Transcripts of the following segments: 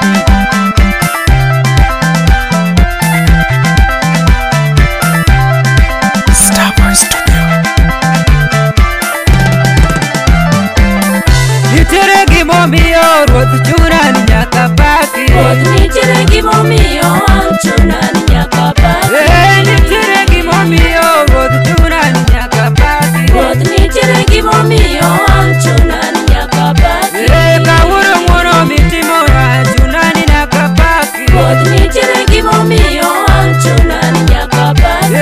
Rabi. Starboy Studio. Nitiere gimomiyo ruoth chuna ni nyaka paki. Ruoth nitiere gimomiyo an chuna ni nyaka paki. Nitiere gimomiyo ruoth chuna ni nyaka paki. Ruoth nitiere gimomiyo an chuna ni nyaka paki. Kawuono ng'wono mitimona chuna ni nyaka paki. Ruoth nitiere gimomiyo an chuna ni nyaka paki.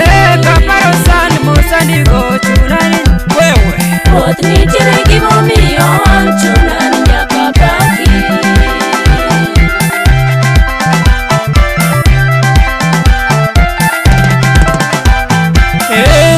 Kaparo san mosanigo chuna ni wewe. Ruoth nitiere gimomiyo an chuna ni nyaka paki.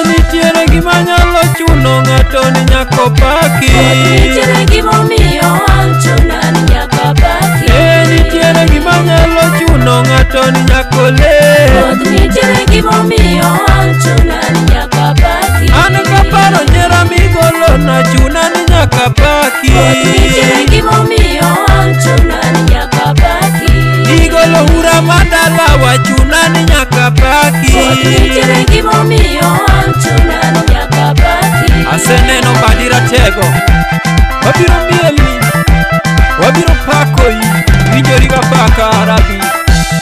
Nitiere gima nyalo chuno ng'ato ni nyaka opaki. Ruoth nitiere gimomiyo an chuna ni nyaka paki. Nitiere gima nyalo chuno ng'ato ni nyaka ole. Ruoth nitiere gimomiyo an chuna ni nyaka paki. An kaparo nyiera migolona chuna ni nyaka paki. Ruoth nitiere gimomiyo an chuna ni nyaka paki. Igolo ura madalawa chuna ni nyaka paki. Ruoth nitiere gimomiyo an chuna ni nyaka paki. Aseneno badi ratego, wabiro mielni, wabiro pakoi, winjori ga paka Rabi.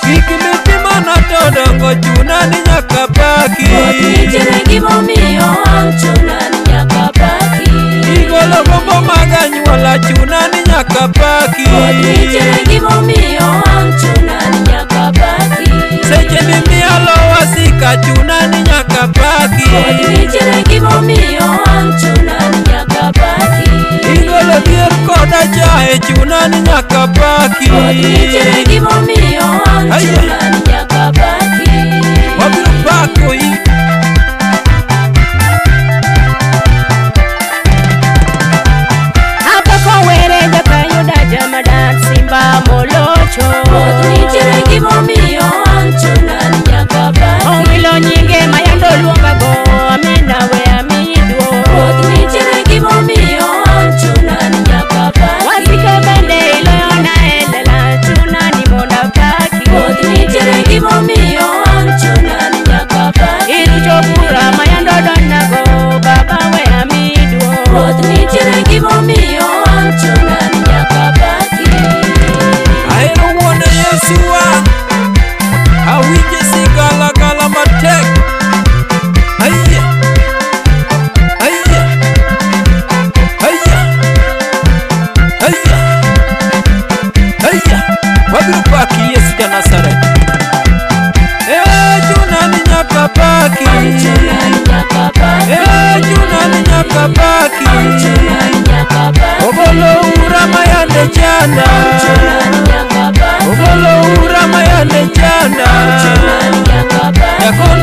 Gik mitimona to dongo chuna ni nyaka paki. Ruoth nitiere gimomiyo an chuna ni nyaka paki. Igolo gombo mag anyuola chuna ni nyaka paki. Ruoth nitiere gimomiyo an chuna ni nyaka paki. Seche mimialo wasika chuna ni nyaka paki. Ruoth nitiere gimomiyo an chuna ni nyaka paki. Igolo dhier kod achaye chuna ni nyaka paki. Ruoth nitiere gimomiyo an chuna ni nyaka paki. Wabiro pakoi. Apako were jakayuda jamadan simba molocho. Ruoth nitiere gimomiyo an chuna ni nyaka paki. Owilo nyinge mayando luongago amina we amiduo. Ruoth nitiere gimomiyo an chuna ni nyaka paki. Wasike bende iloyona e lela chuna ni mondo apaki. Ruoth nitiere gimomiyo an chuna ni nyaka paki. Irucho bura mayando donjago baba we amiduo. Ruoth nitiere gimomiyo an chuna ni nyaka paki. Ahero wuone Yesuwa, awinje sigalagala matek. Aiya, aiya, aiya, aiya, aiya. Wabiro paki Yesu ja Nazareth. Chuna ni nyaka paki. An chuna ni nyaka paki. Chuna ni nyaka paki. An chuna ni nyaka paki. Ogolo ura mayande chanda. An chuna ni nyaka paki. Ogolo ura mayande chanda. An chuna ni nyaka paki. Jakono